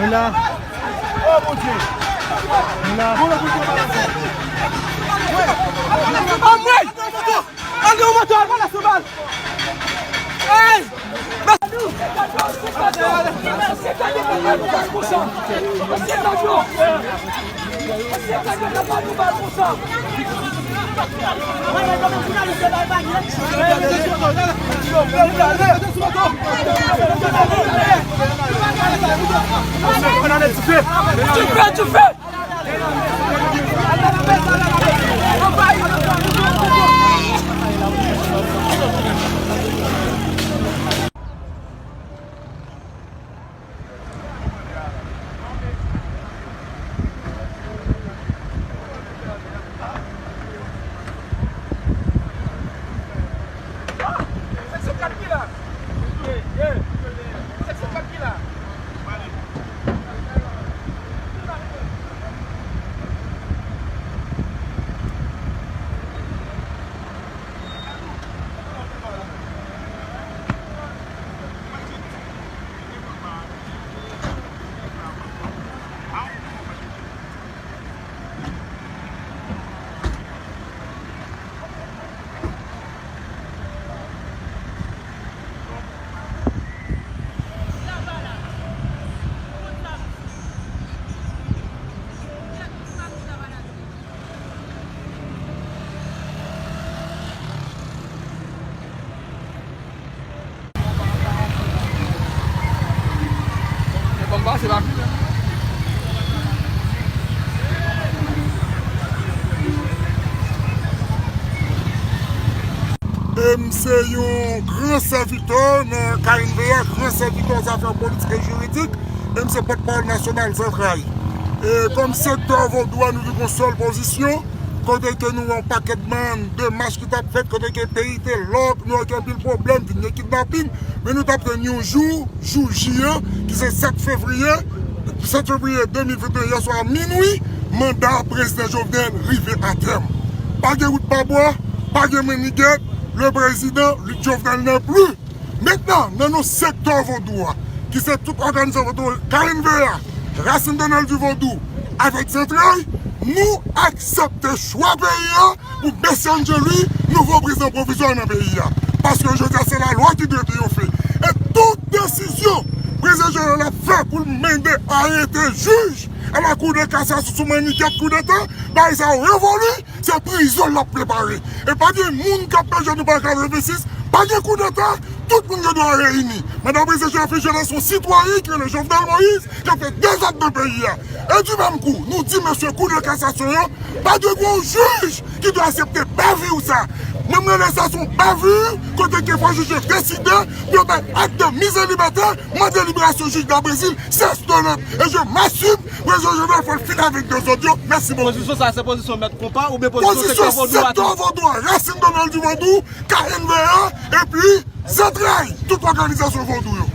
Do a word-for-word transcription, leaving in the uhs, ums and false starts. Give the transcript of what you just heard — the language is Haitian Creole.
Nou la. Oh, Bondye. Nou la. Anmwey! Anmwey! Anmwey! Anmwey! Anmwey! Anmwey! Hey! Dife! Dife! E m se yon gran sèvitè nan K N V A, gran sèvitè zafè politik e jiridik, e m se pòtpawòl nasyonal Zantray. E kòm sektè vodou a, nou te gen yon sèl pozisyon, kote ke nou wè yon pakèt bann demach ki t ap fèt, kote ke peyi te lòk, nou wè gen anpil pwoblèm, vin gen kidnapin, men nou t ap tann yon jou, jou J an, ki se sèt fevriye, sèt fevriye de mil venteyen, yè swa a minwi, manda prezidan Jovenel rive a tèm. Pa gen wout pa bwa, pa gen mennigèt, le président Luc Jovenel n'est plus. Mentnan, nan non sektè vodou a, ki se tout òganizasyon vodou, K N V A, Racine Donald du Vodou, avèk Zantray, nou aksepte chwa peyi a pou Mesye Angeli, nouvo prezidan pwovizwa nan peyi a. Paske jodi a, se lalwa ki dwe triyonfe. E tout desizyon prezidan Jovenel ap fè pou l mande arete jij a la Cour de cassation sou mannigèt koudeta, bagay sa yo revoli, se prizon l ap prepare. E pa gen moun k ap pèdi nou pa katrevensis, pa gen koudeta, tout moun gen dwa reyini. Madan prezidan Jovenel fè jodi a se yon sitwayen ki rele Jovenel Moïse, k ap fè dezòd nan peyi a. E di menm kou, nou di mesye kou de kasasyon yo, pa dwe gen yon jij ki dwe aksepte bavure sa. Mwen, m rele sa se yon bavure, kote ke fò jij yo deside pou yo bay ak de mise en liberté, mande liberasyon jij Dabrezil, c'est honnête. Et je m'assume, prezidan Jovenel fò l fin avèk dezòd yo. Mèsi bokou. Pozisyon sa, se pozisyon mèt konpa oubyen pozisyon sektè vodou a tou? Pozisyon sektè vodou a, Racine Donald du Vodou, K N V A, epi Zantray, tout òganizasyon vodou yo.